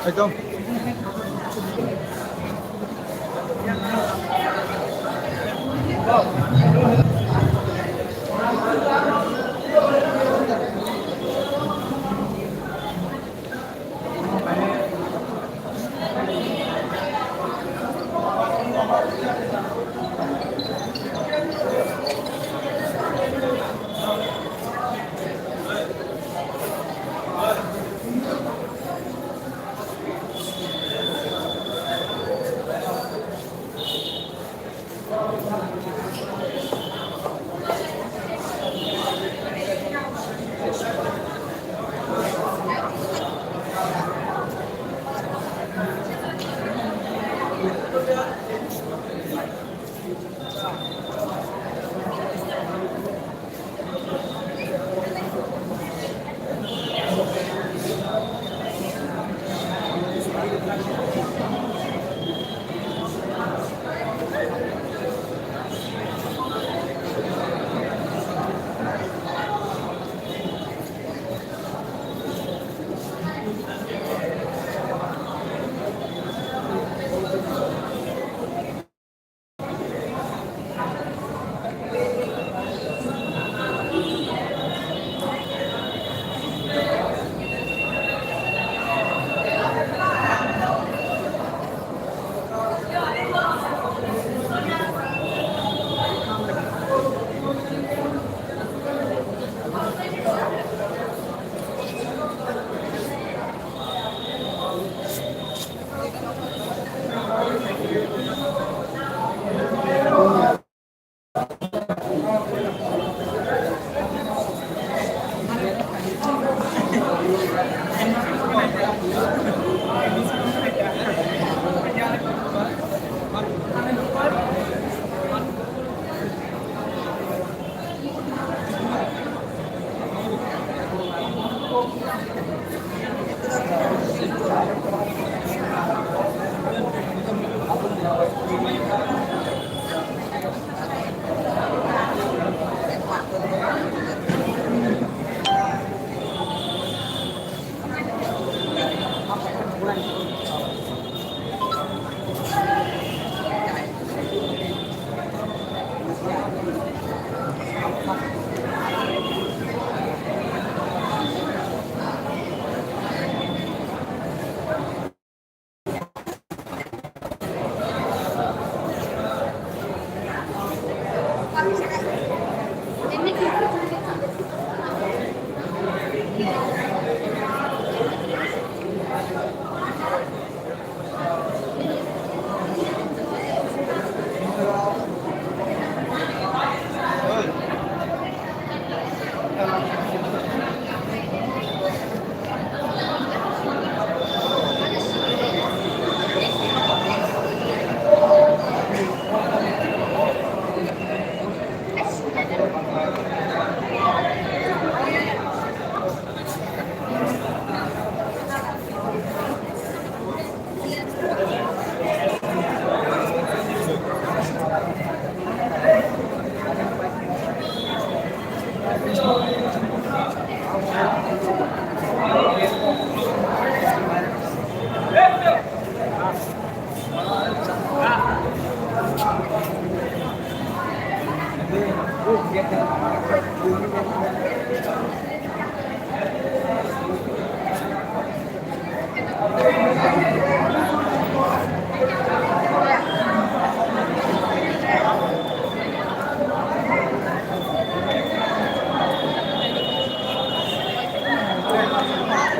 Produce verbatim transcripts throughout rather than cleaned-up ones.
Ekdom.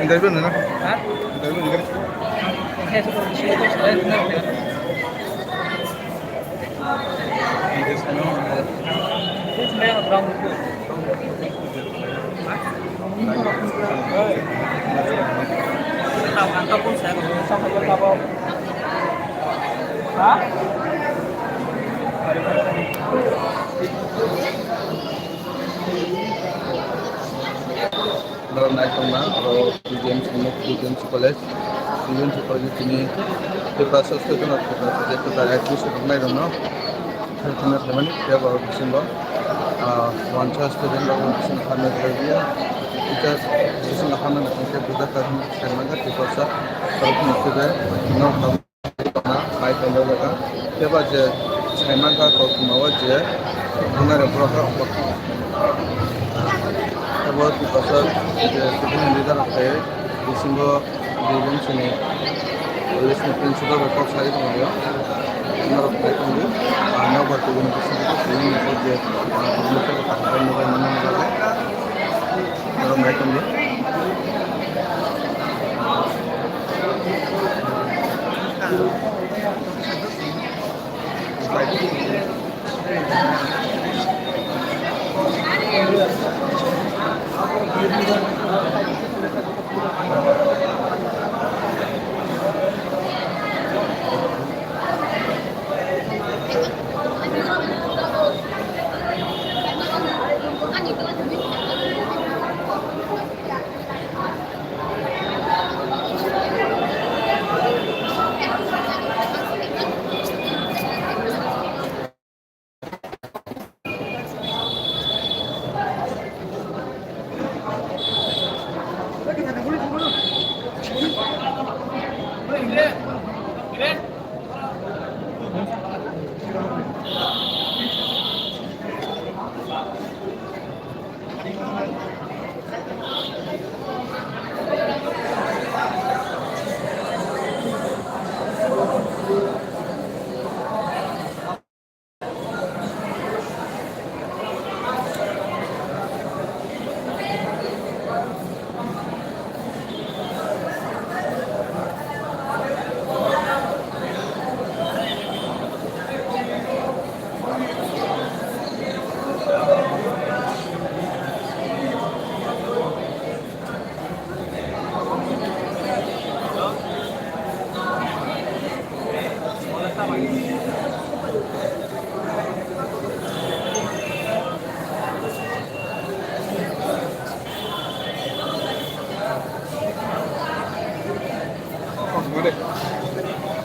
Interview na? Ha? Interview na? Oro nai tongma, oro B B M C ni, B B M C college, B B M C college ni tini paper source ke tongma, paper source ke paper admission rok nai rokno. Khaituna khlaimani, tei borok bisingo, ah, wansa student rok bisingo hamya khlaiya. Teachers bisingo hamya khlaiya, buja kha hwnwi sai manya, tei kosa borok ni student no. Mai tongwi jaga. Kebo je sai mankha koktwma o je bwnairok borok rok bo. Abo tei kosa je student leader rok khe bisingo Bidin sini police ni principal bai kok sai tonglaio. Norok bai tongdi. Ah, nokbar kubuni bisingo kubuni ni je, ah, public ko kaham mobile mana mobile. Norok bai tongdi.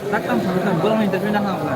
Takam sama sama, belum interview dah apa?